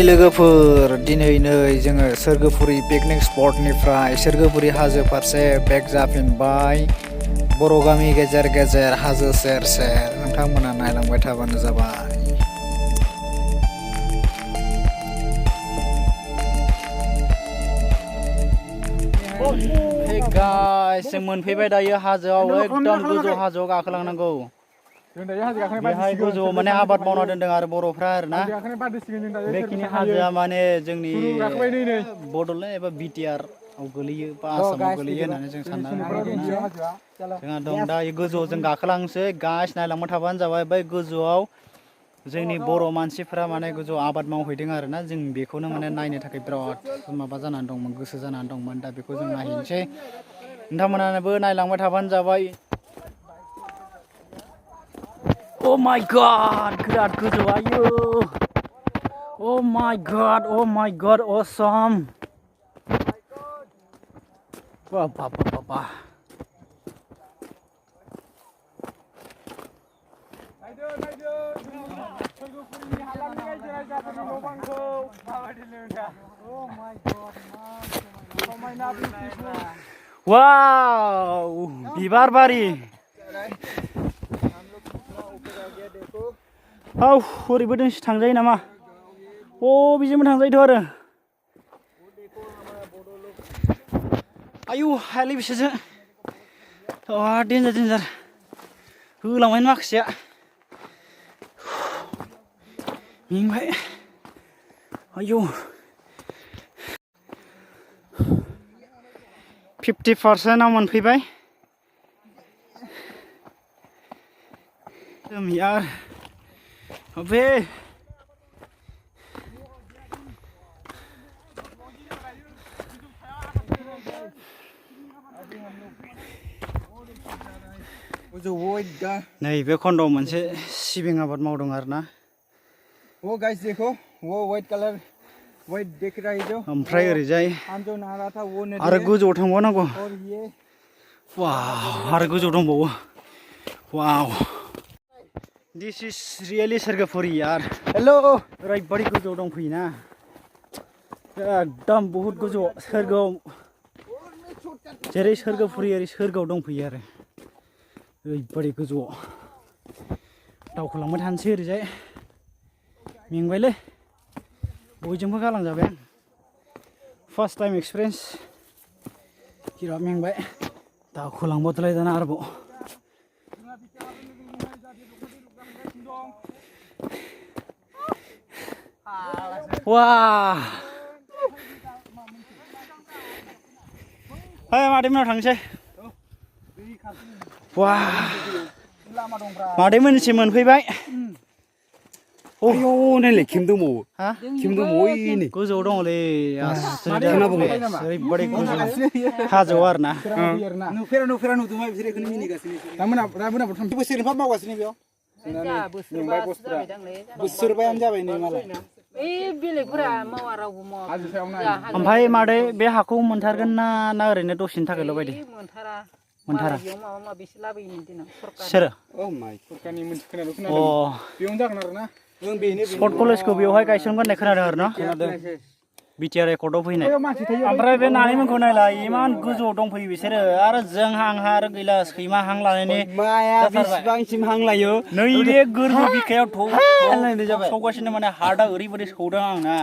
लोगोफोर दिनै नै जोङो सोरगोफुरि पिकनिक स्पटनिफ्राय सोरगोफुरि हाजो फारसे बेक जाफिनबाय। बर' गामि गेजेर गेजेर हाजो सेर सेर नोंथांमोना नायलांबाय थाबानो जाबाय। हे गाइस जों मोनफैबाय दायो हाजोआव एकदम गोजौ हाजोआव गाखोलांनांगौ। बेहाय गोजौआव माने आबाद मावना दोनदों आरो बर'फ्रा आरोना। बेखिनि हाजोआ माने जोंनि बड'लेण्ड एबा बिटिआर आव गोलैयो बा आसामाव गोलैयो होननानै जों सानना जोंहा दं दा गोजौआव जों गाखोलांसै गाइस नायलांबाय थाबानो जाबाय। बै गोजौआव जोंनि बर' मानसिफ्रा माने गोजौआव आबाद मावहैदों आरोना। जों बेखौनो माने नायनो थाखाय बिराद माबा जानानै दंमोन, गोसो जानानै दंमोन। दा बेखौ जों नायहैनोसै, नोंथांमोनाबो नायलांबाय थाबानो जाबाय। Oh my god, बिराद गोजौ आयु। Oh my god, awesome. Wah, bah. Wow, bibar bari. ओरैबो दोंसे थांजायो नामा? बिजोंबो थांजायोथ' आरो। आयु हायालै बिसोरजों। डेन्जार होलांबाय माखासेया। मेंबाय आयौ 50% मोनफैबाय। यार अबे नै बे खन्दआव मोनसे सिबिं आबाद मावदों आरोना। गाइस देखो वो व्हाइट कलर व्हाइट दिख रहा है जो। ओमफ्राय ओरैजाय हम जो नहा रहा था वो नदी आरो गोजौआव थांबावनांगौ। और ये वाव आरो गोजौ दंबावो। वाव दिस इज रियेलि सोरगोफुरि यार। हेल' ओरैबायदि गोजौआव दंफैयोना एकदम बहुत गोजौआव सोरगोआव, जेरै सोरगोफुरि ओरै सोरगोआव दंफैयो आरो ओरैबायदि गोजौआव। दावखोलांबाय थानोसै ओरैजाय। मेंबायलै बयजोंबो गालांजाबाय आं। फार्स्ट टाइम एक्सपिरियेन्स बिराद मेंबाय। दावखोलांबावदोलाय दाना आरोबाव। वाह मादै मोनाव थांसै। वाह मादै मोनसे मोनफैबाय। आयौ नायलाय खेम दंबावो। खेम दंबावो नै गोजौआव दङलै ओरैबायदि गोजौ हाजोआव आरोना। नुफेरा नुदोंमोन बिसोर बेखौनो मिनिगासिनो। बोसोरनिफ्राय मावगासिनो बेयाव। बोसोरबायानो जाबाय नै मालाय। बेलेगफोरा मावा रावबो मावा। ओमफ्राय मादै बे हाखौ मोनथारगोन ना ओरैनो दसेनि थाखायल' बायदि? मोनथारा बेयाव माबा माबिसो लाबोयोमोन दिनाव सरखार। सोरो? सरखारनि मोनसे खोनादों बेयावनो जागोन आरो ना। स्पर्ट कलेजखौ बेवहाय गायसनगोन होननाय खोनादों आरो ना। बिटिआर रेकर्डआव फैनाय। ओमफ्राय बे नानिमोनखौ नायलाय इमान गोजौआव दंफैयो बिसोरो। आरो जों आंहा आरो गैला सैमा हां लानायनि माया बेसेबांसिम हां लायो। नैबे गोरबो बिखायाव सौगासिनो माने हार्टआ ओरैबायदि सौदों आंना।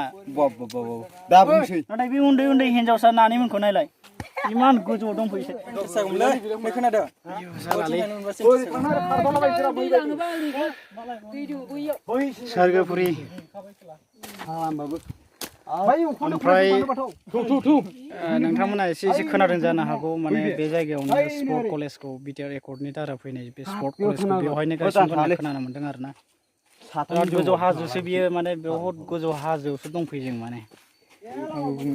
दा बुंसै नाथाय बे उन्दै उन्दै हिन्जावसा नानिमोनखौ नायलाय इमान गोजौआव दंफैयो। खोनादों सोरगोफुरि। ओमफ्राय नोंथांमोना एसे खोनादों जानो हागौ माने बे जायगायावनो स्पर्ट कलेजखौ बिटिआर रेकर्डनि दारा फैनाय बे स्पर्ट कलेजखौ बेवहायनो गायसनगोन होनना खोनानो मोन्दों आरो ना। बिराद गोजौ हाजोसो बियो माने बहुत गोजौ हाजोआवसो दंफैयो जों माने।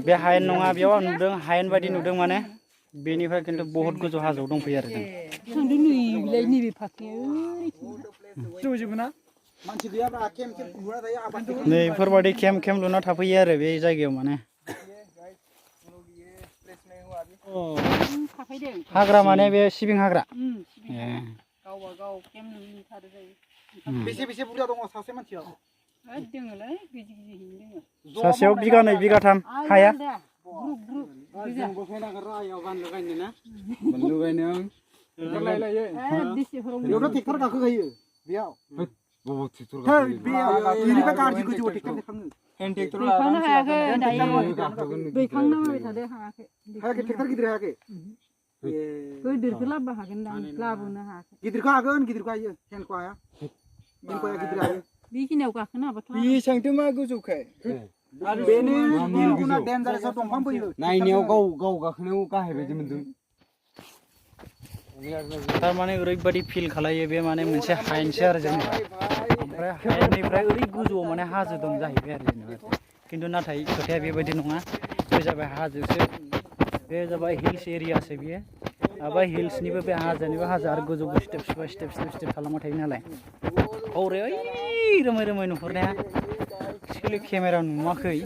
बे हायेन नङा बेयाव आं नुदों हायेन बायदि नुदों माने बेनिफ्राय खिन्थु बहुत गोजौ हाजोआव दंफैयो आरो जों। नैफोरबायदि केम लुना थाफैयो आरो बे जायगायाव माने। हाग्रा माने बे सिबिं हाग्रा। गावबा गाव केम लुथारो जायो। बेसे बुरजा दङ सासे मानसियाव दोङोलै गिदिर गिदिर दोङो सासेयाव बिगानै बिगाथाम हाया ग्रुप जोंबो फैनांगोन रायाव बानलु गायनो ना बानलु गायनो लायलायो दिसिफोराव बेयावथ' ट्रेक्टर गाखोखायो बेयाव बेनिफ्राय गाज्रि गोजौआव ट्रेक्टर दैखाङो हेन्ड ट्रेक्टर दैखांनो हायाखै दायो दैखांनो होबाय थादो हायाखै हायाखै ट्रेक्टर गिदिर हायाखै गिदिरखौ लाबोनो हागोन दां लाबोनो हायाखै गिदिरखौ हागोन गिदिरखौ हायो हेन्डखौ हाया हेन्डखौ हाया गिदिर हायो बेखिनियाव गाखोनो हाबाथ' बेसांथो मा गोजौखाय बेनो बिलकुल डेन्जारेसआव दंफां फैयो नायनायाव गाव गाखोनायाव गाहाय बायदि मोनदों थारमाने ओरैबायदि फिल खालायो बे माने मोनसे हायेनसो आरो जेनेबा ओमफ्राय हायेननिफ्राय ओरै गोजौआव माने हाजो दं जाहैबाय आरो जेनेबा खिन्थु नाथाय खोथाया बेबायदि नङा बे जाबाय हाजोसो बे जाबाय हिल्स एरियासो बेयो ओमफ्राय हिल्सनिबो बे हाजोनिबो हाजो आरो गोजौ स्टेप खालामबाय थायो नालाय हरै ओइ रोमै रोमै नुहुरनाया एक्सुवेलि केमेरायाव नुवाखै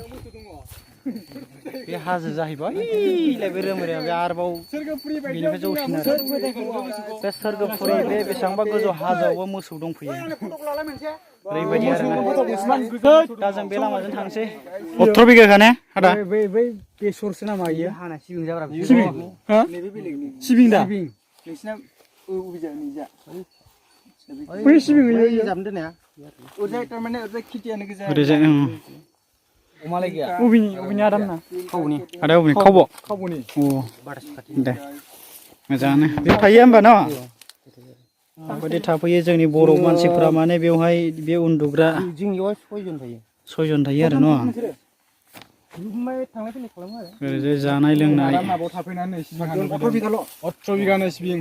बे हाजो जाहैबाय ओइलाय बे रोमै रोमै आरोबाव बेनिफ्राय जौसिन आरो बे सोरगोफुरि बे बेसेबांबा गोजौ हाजोआवबो मोसौ दंफैयो ओरैबायदि आरो दा जों बे लामाजों थांसै 18 बिगाखा ने आदा बै बेसरसो नामा इयो हाना सिबिं जाब्रा सिबिं हो सिबिं दा नोंसिना उबिजा निजा बै सिबिं होयो जाबनो दोननाया ओरैजाय थारमाने ओरैजाय खेथियानो गोजा ओरैजाय अमालाय गैया अबिनि आदामना खावनि आदा अबिनि खावबनि अ दे मोजाङानो बेयाव थायो होमबा न' बेबायदि थाफैयो जोंनि बर' मानसिफोरा माने बेवहाय बे उन्दुग्रा जोंनियाव 6 जन थायो आरो न' थांलाय फैलाय खालामो आरो ओरैजाय जानाय लोंनाय माबायाव थाफैनानै 18 बिगानो सिबिं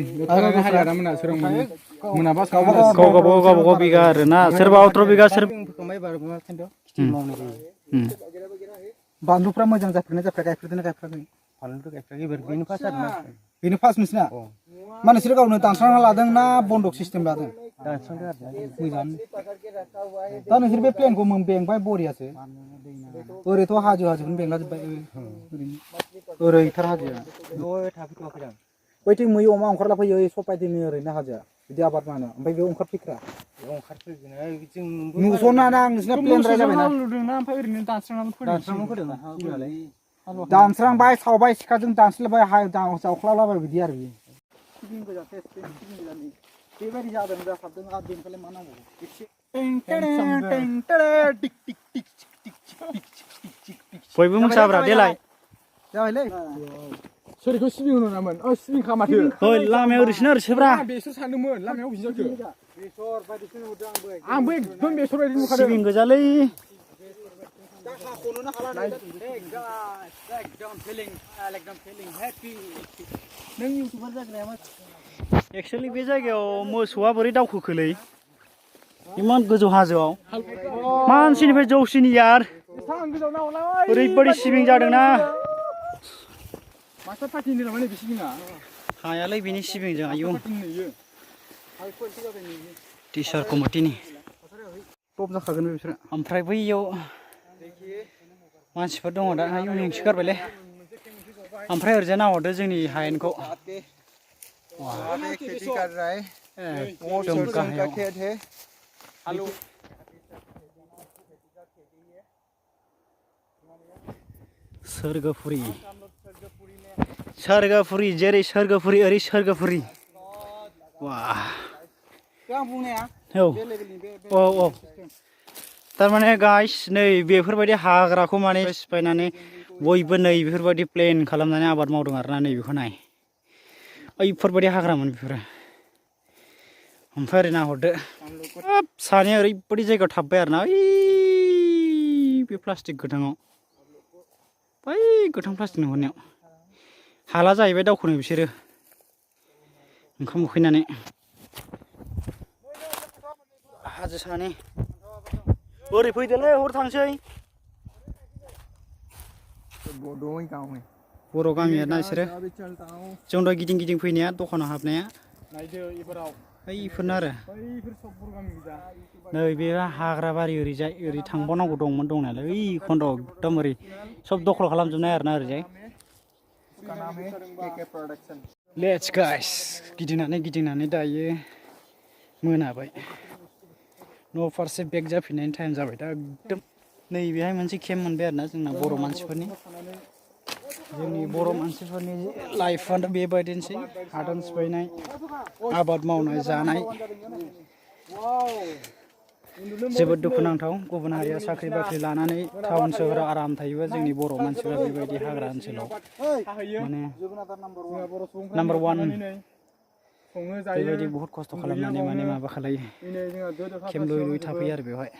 हाया मोना सोरां मोनाबा गावबा बिगा आरो ना सोरबा 18 बिगा बानलुफ्रा मोजां जाफिरनाय गायफेरदोंना गायफेराखै बानलु गायफेराखै बेनो फार्स्ट आरो ना बेनो फार्स्ट नोंसिना मा नोंसोर गावनो दानस्रांना लादों ना बन्दक सिस्टेम लादों दानस्रांदों आरो मोजां दा नोंसोर बे प्लेनखौ बेंबाय बरियासो ओरैथ' हाजोखौनो बेंलाजोब्बाय ओरैथार हाजोआ थाफैथ'वाखै आं बैथिं मै अमा ओंखारला फैयो सपायदिनि ओरैनो हाजोआ बिदि आबाद मावनो ओमफ्राय बेयाव ओंखारफैग्रा नुस'ना ना नोंसिना प्लेन जाबायना ओमफ्राय ओरैनो दानस्रांबाय सावबाय सिखाजों दानस्लायबाय जावख्लाबाय बिदि आरो बेबायदि जादों जासाबदों आरो बेनिफ्राय मा नांगौ बयबो मोसाब्रा देलाय जाबायलै सोरखौ सिबिं होनो नामोन सिबिं खामाथो ओइ लामायाव ओरैसोना ओरैसोब्रा बेसर सानदोंमोन लामायाव बिदि जाखो बेसर बायदिसिना नुदों आंबो एकदम बेसर बायदि नुखादों सिबिं गोजालै नों इउटुबार जाग्राया मा एक्सुवेलि बे जायगायाव मोसौआ बोरै दावखोखोलै इमान गोजौ हाजोआव मानसिनिफ्राय जौसिन यार ओरैबायदि सिबिं जादोंना मास्टार पार्टिनि नामा नैबे सिबिङा हायालै बिनि सिबिंजों आयु टिचार कमिटिनि टप जाखागोन बिसोरो ओमफ्राय बैयाव मानसिफोर दङ दा आयु मेंसो गारबायलै ओमफ्राय ओरैजाय नाहरदो जोंनि हायेनखौ एकदम गाहायाव सोरगोफुरि जेरै सोरगोफुरि ओरै सोरगोफुरि वाह औ थारमाने गाइस नै बेफोरबायदि हाग्राखौ माने सिफायनानै बयबो नै बेफोरबायदि प्लेन खालामनानै आबाद मावदों आरोना नैबेखौ नाय ओइफोरबायदि हाग्रामोन बेफोरो ओमफ्राय ओरै नाहरदो हाब सानैया ओरैबायदि जायगायाव थाबबाय आरोना ओइ बे प्लास्टिक गोथाङाव बै गोथां प्लास्टिक नुहुरनायाव हाला जाहैबाय दावखोनो बिसोरो ओंखाम उखैनानै हाजो सानि ओरै फैदोलै हर थांसै बर' गामिया ना बिसोरो जों दा गिदिं फैनाया दखानाव हाबनाया बैफोरनो आरो नै बे हाग्रा बारि ओरैजाय ओरै थांबावनांगौ दंमोन दंनायालाय ओइ खन्द' एकदम ओरै सब दखल खालामजोबनाय आरोना ओरैजाय लेट्स गाइस गिदिंनानै दायो मोनाबाय न' फारसे बेक जाफिननायनि टाइम जाबाय दा एकदम नैबेहाय मोनसे केम्प मोनबाय आरोना जोंना बर' मानसिफोरनि जोंनि बर' मानसिफोरनि लाइफआनो बेबायदिनोसै हादान सिफायनाय आबाद मावनाय जानाय जोबोद दुखुनांथाव गुबुन हारिया साख्रि बाख्रि लानानै टाउन सोहोराव आराम थायोबा जोंनि बर' मानसिफ्रा बेबायदि हाग्रा ओनसोलाव माने नाम्बार वान बेबायदि बहुत खस्थ' खालामनानै माने माबा खालायो केम्प लुयै लुयै थाफैयो आरो बेवहाय